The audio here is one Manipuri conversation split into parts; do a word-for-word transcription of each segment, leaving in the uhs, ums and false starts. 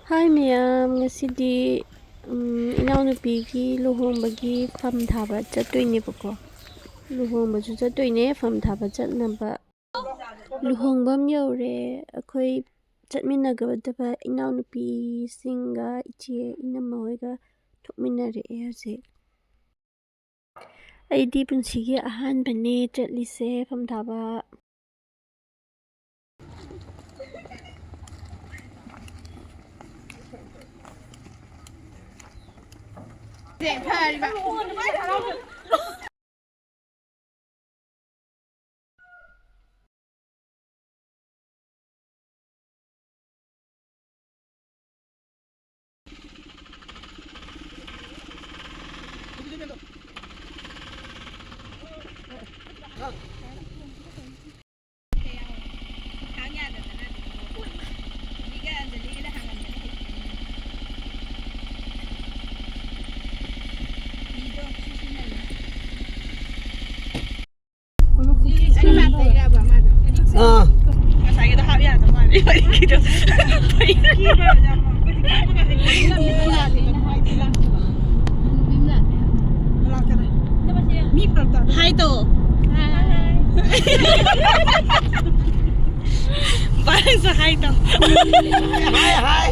ꯍꯥꯏ ꯃꯌꯥꯝ, ꯉꯁꯤꯗꯤ, ꯎꯝ, ꯏꯅꯥꯎꯅꯨꯄꯤꯒꯤ ꯂꯨꯍꯣꯡꯕꯒꯤ ꯐꯝ ꯊꯥꯕ ꯆꯠꯇꯣꯏꯅꯦꯕꯀꯣ꯫ ꯂꯨꯍꯣꯡꯕꯁꯨ ꯆꯠꯇꯣꯏꯅꯦ, ꯐꯝ ꯊꯥꯕ ꯆꯠꯅꯕ꯫ ꯂꯨꯍꯣꯡꯐꯝ ꯌꯧꯔꯦ꯫ ꯑꯩꯈꯣꯏ ꯆꯠꯃꯤꯟꯅꯒꯗꯕ ꯏꯅꯥꯎꯅꯨꯄꯤꯁꯤꯡꯒ ꯏꯆꯦ ꯏꯅꯝꯃ ꯍꯣꯏꯒ ꯊꯣꯛꯃꯤꯟꯅꯔꯛꯑꯦ ꯍꯧꯖꯤꯛ꯫ ꯑꯩꯗꯤ ꯄꯨꯟꯁꯤꯒꯤ ꯑꯍꯥꯟꯕꯅꯦ ꯆꯠꯂꯤꯁꯦ ꯐꯝ ꯊꯥꯕ꯫ ꯑꯥ꯫ ꯉꯁꯥꯏꯒꯤꯗꯣ ꯍꯥꯞ ꯌꯥꯗꯕ ꯃꯥꯜꯂꯦ꯫ ꯋꯥꯔꯤꯒꯤꯗꯣ꯫ ꯃꯤ ꯐꯔꯛ ꯇꯥꯗꯣꯏ꯫ ꯍꯥꯏ ꯇꯧ꯫ ꯕꯥꯏꯁꯨ ꯍꯥꯏ ꯇꯧ꯫ ꯍꯥꯏ, ꯍꯥꯏ꯫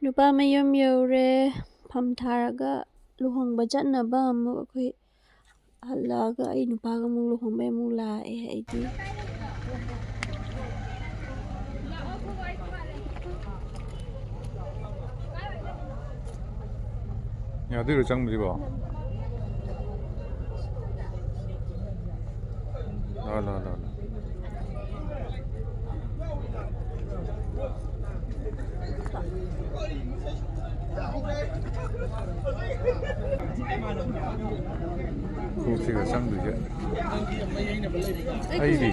ꯅꯨꯄꯥ ꯃꯌꯨꯝ ꯌꯧꯔꯦ꯫ ꯐꯝ ꯊꯥꯔꯒ ꯂꯨꯍꯣꯡꯕ ꯆꯠꯅꯕ ꯑꯃꯨꯛ ꯑꯩꯈꯣꯏ ꯍꯜꯂꯛꯑꯒ ꯑꯩ ꯅꯨꯄꯥꯒ ꯑꯃꯨꯛ ꯂꯨꯍꯣꯡꯕꯩ ꯑꯃꯨꯛ ꯂꯥꯛꯑꯦ ꯑꯩꯗꯤ꯫ ꯌꯥꯗꯣꯏꯔꯣ ꯆꯪꯕꯁꯤꯕꯣ? ꯂꯥꯛꯑꯣ, ꯂꯥꯛꯑꯣ, ꯂꯥꯛꯑꯣ, ꯂꯥꯛꯑꯣ꯫ ꯈꯣꯡꯎꯞꯁꯤꯒ ꯆꯪꯗꯣꯏꯁꯦ꯫ ꯑꯩꯗꯤ꯫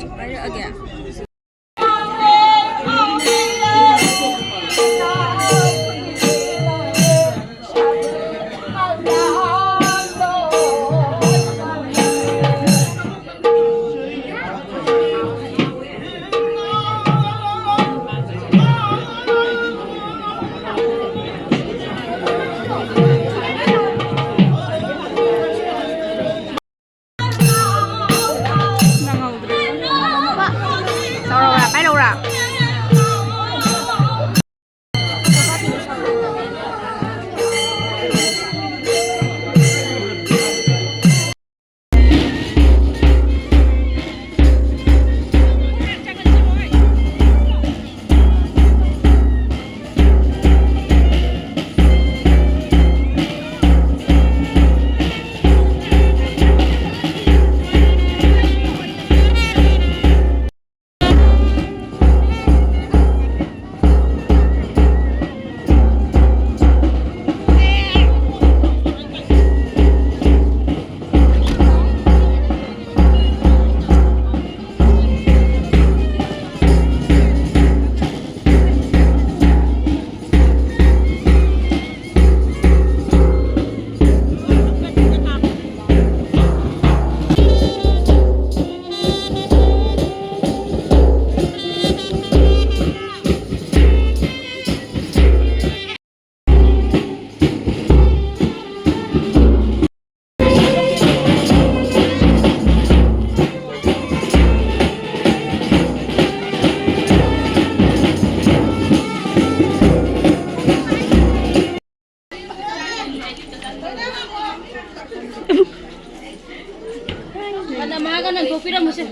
ꯃꯥꯅ ꯃꯥꯒ ꯅꯪ ꯊꯣꯛꯄꯤꯔꯝꯃꯨꯁꯦ꯫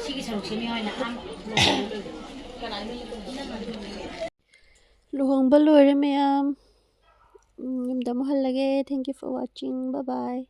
ꯁꯤꯒꯤ ꯁꯔꯨꯛꯁꯤꯅꯤ ꯑꯣꯏꯅ ꯑꯥ ꯂꯨꯍꯣꯡꯕ ꯂꯣꯏꯔꯦ ꯃꯌꯥꯝ꯫ ꯎꯝ, ꯌꯨꯝꯗ ꯑꯃꯨꯛ ꯍꯜꯂꯒꯦ꯫ Thank you for watching. Bye bye.